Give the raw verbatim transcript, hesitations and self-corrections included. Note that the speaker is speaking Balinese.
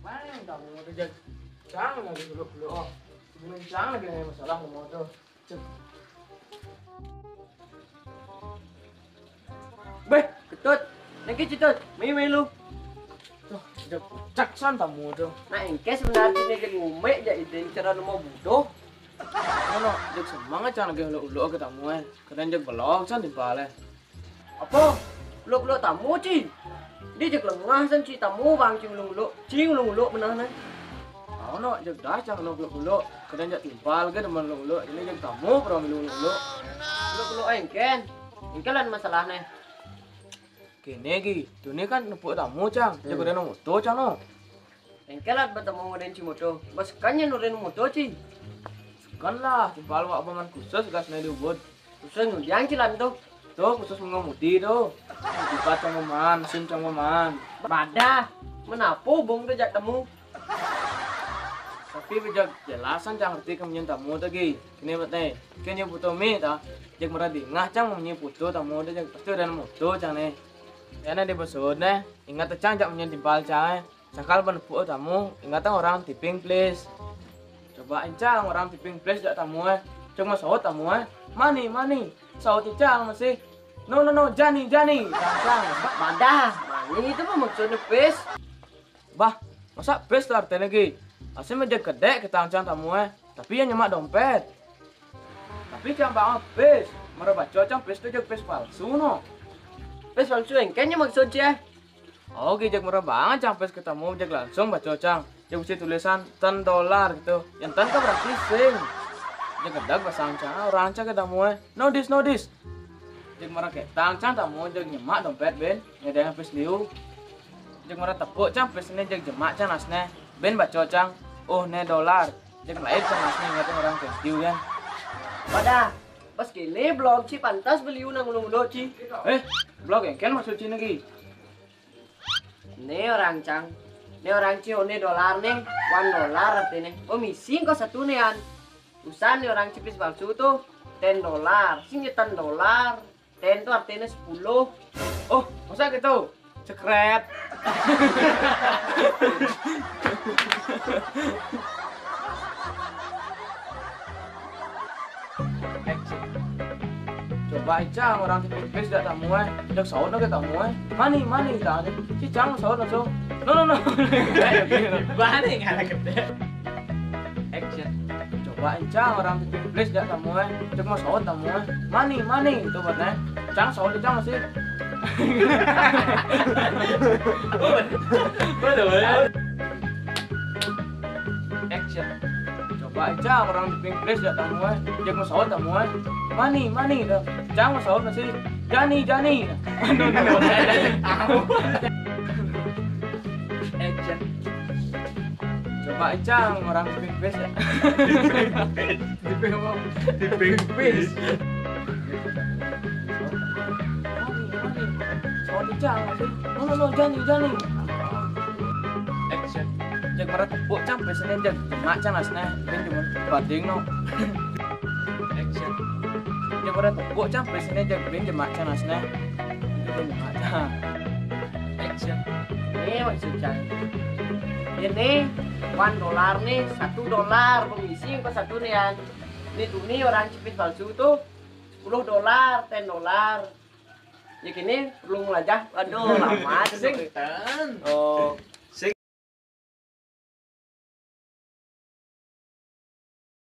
Bang, tamu tu, Jek. Cang lagi dulu, dulu. Oh, ini cang lagi nih masalah tamu tu. Cek. Beh, Ketut. Niki Citut. Mai, mai lu. Tuh, Jek, cak san tamu tu. Nah, engke sebenarnya ni Jek, ngumbe ja ide cara nemu butuh. Ono, Jek, semang cang lagi uluk-uluk ke tamu, eh. Kadang Jek belok san timpal, eh. Apa? Uluk-uluk tamu, Ci? Di Jek lengah san, Ci, tamu bang, Ci, uluk-uluk. Ci, uluk-uluk meneh ne. Ono, Jek dah cang uluk-uluk. Kadang Jek timpal ke demen uluk-uluk. Ini Jek tamu perang uluk-uluk. Uluk-uluk engken. Engke lan masalah ne. Kene gi, tu ni kan nepuk tamu cang. Jek udah nemu tu cang no. Engke lan bertemu dengan Ci Moto. Bas kan nya nurin Moto, Ci. Kan lah, timpal wak paman khusus gas ne di Ubud. Khusus ngudiang, Ci, lan tu. Tu khusus mengemudi tu. Tiba cang paman, sim cang paman. Badah, menapu bung tu jak temu. Tapi bejak jelasan cang ngerti ke menyen tamu tu gi. Kene bet ne. Kene butuh mi ta. Jek merah dingah cang menyen putu tamu tu, Jek pasti udah nemu tu cang ne. Ya ne di besud ne. Ingat cang jak menyen timpal cang, eh. Sakal ban puk tamu, ingatan orang tipping, please. Coba encang orang tipping, please, jak tamu, eh. Cuma saut tamu, eh. Money, money. Saut encang masih. No, no, no, jani, jani. Encang. Ba-, badah. Money itu mah maksudnya, please. Bah, masa please tu artinya gi? Asli meja gede kita encang tamu, eh. Tapi yang nyemak dompet. Tapi cang bang, please. Mara baco cang please tu Jek please palsu no. Please palsu engke nya maksud cie. Oh, Jek mara bang cang please ketemu Jek langsung baco cang. Jek mesti tulisan ten dolar gitu. Yang ten kan berarti sing. Jek gedeg pasang cang, orang cang ketemu, eh. No this, no this. Jek mara ketang cang tamu, Jek nyemak dompet ben. Ngedeng please liu. Jek mara tepuk cang please ne, Jek jemak cang asne. Ben baco cang. Oh, ne dolar. Jek lain cang asne, ngate orang thank you kan. Badah, pas kene blog Ci pantas beliu nang uluk-uluk, Ci. Eh, blog engken maksud Ci ne gi? Ne orang cang. Ne orang Ci, oh, ne dolar ne. One dollar artine. Oh, misi ko satu ne an. Usan ne orang Ci please palsu tu. Ten dolar. Sing ya ten dolar. Ten tu artinya sepuluh. Oh, masa gitu? Secret. Action. Coba aja orang tipe please jak tamu, eh. Jak saut ke tamu, eh. Money, money, tak ada. Si cang saut langsung. No, no, no. Bani ngala gede. Action. Coba encang orang tipe please jak tamu, eh. Cek mau saut tamu, eh. Money, money, itu buat, eh. Cang saut, cang masih. Waduh, ya. Action. Coba encang orang tipe please jak tamu, eh. Cek mau saut tamu, eh. Money, money, dah. Cang mau saut masih. Jani, Jani. Action. Coba encang orang tipe please ya. Tipe apa? Tipe please. Soal encang masih. No, no, no, Jani, Jani. Action. Jek mara tepuk cang, biasanya jek jemak cang asne. Ini cuma banding no. Action. Jek mara tepuk cang, biasanya jek ben jemak cang asne. Ini cuma jemak cang. Action. Ini maksud cang. Ini one dollar nih, satu dolar pemisi engko satu nian. Ini tuh nih orang Ci please palsu tuh sepuluh dolar, ten dolar. Ya kini perlu ngelajah. Aduh, lama tuh. Sing ten. Oh.